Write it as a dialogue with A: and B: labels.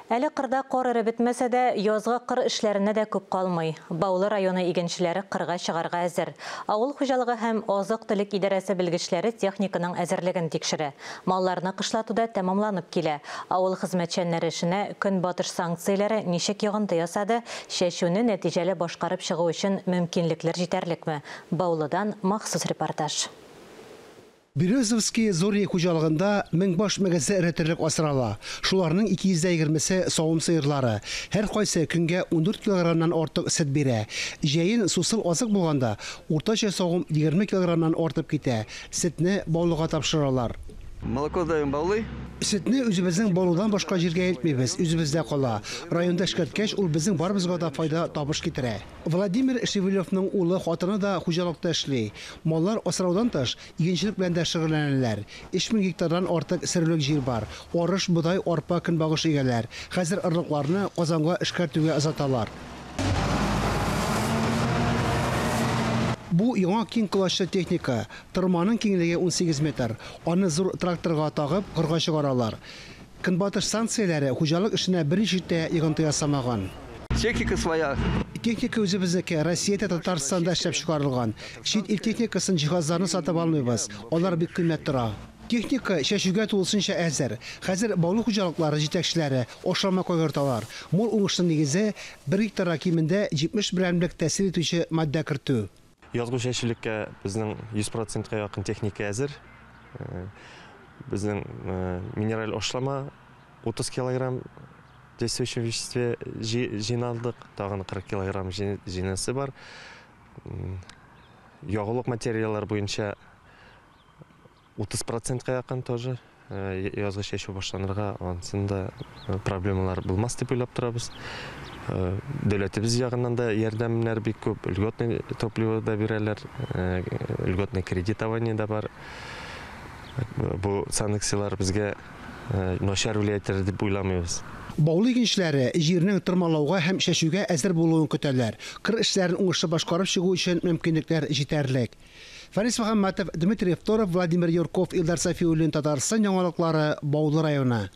A: Әле кырда кар эреп бетмәсә дә, язгы кыр эшләренә дә күп калмый. Баулы районы игенчеләре кырга чыгарга әзер. Авыл хуҗалыгы һәм азык-төлек идарәсе белгечләре техниканың әзерлеген тикшерә. Малларны кышлату да тәмамланып килә. Авыл хезмәтчәннәре эшенә көнбатыш санкцияләре ничек йогынты ясады, чәчүне нәтиҗәле башкарып чыгу өчен мөмкинлекләр җитәрлекме? Баулыдан махсус репортаж.
B: Березовские зори хуҗалыгында 1000 баш мөгезле эре терлек асрала. Шуларның 220-се савым сыерлары. Һәркайсы көнгә 14 килограммнан артык сөт бирә. Җәен сусыл азык булганда уртача савым 20 килограммнан артып китә. Сөтне Баулыга тапшыралар.
C: Молоко сдаем Баулы.
B: Сөтне үзебезнең Баулыдан башка җиргә илтмибез, үзебездә кала. Районда эшкәрткәч, ул безнең барыбызга да файда, табыш китерә. Владимир Шевелевның улы, хатыны да хуҗалыкта эшли. Маллар асраудан тыш, игенчелек белән дә шөгыльләнәләр. 3000 гектардан артык сөрүлек җир бар. Арыш, бодай, арпа, көнбагыш игәләр. Хәзер орлыкларны Казанга эшкәртүгә озаталар. Бу яңа киң колачлы техника. Тырманың киңлеге 18 метр. Аны зур тракторга тагып, кырга чыгаралар. Көнбатыш санкцияләре хуҗалык эшенә берничек тә йогынты ясамаган.
C: Техника своя.
B: Техника үзебезнеке, Россиядә, Татарстанда эшләп чыгарылган. Чит ил техникасын, җиһазларны сатып алмыйбыз. Алар бик кыйммәт тора. Техника чәчүгә тулысынча әзер. Хәзер Баулы хуҗалыклары җитәкчеләре ашлама кайгырталар. Мул уңышның нигезе бер гектарга кимендә 70 берәмлек тәэсир итүче матдә кертү.
D: Язгы чәчүлеккә безнең 100 процентка якын техника әзер. Безнең минераль ашлама 30 килограмм действующем веществе җыйналдык, тагын 40 килограмм җыйнасы бар. Ягулык материаллар буенча 30 процентка якын тоже язгы чәчү башланырга, ансында проблемалар булмас дип уйлап торабыз. Дәүләтебез ягыннан да ярдәмнәр бик күп, льготный топливо да бирәләр, льготный кредитование да бар. Бу санкцияләр безгә начар влиять итәр дип уйламыйбыз.
B: Баулы игенчеләре җирнең тырмалауга һәм чәчүгә әзер булуын көтәләр. Кыр эшләрен уңышлы башкарып чыгу өчен мөмкинлекләр җитәрлек. Фарис Мөхәммәтов, Дмитрий Второв, Владимир Юрков, Илдар Сафиуллин, Татарстан яңалыклары, Баулы районы.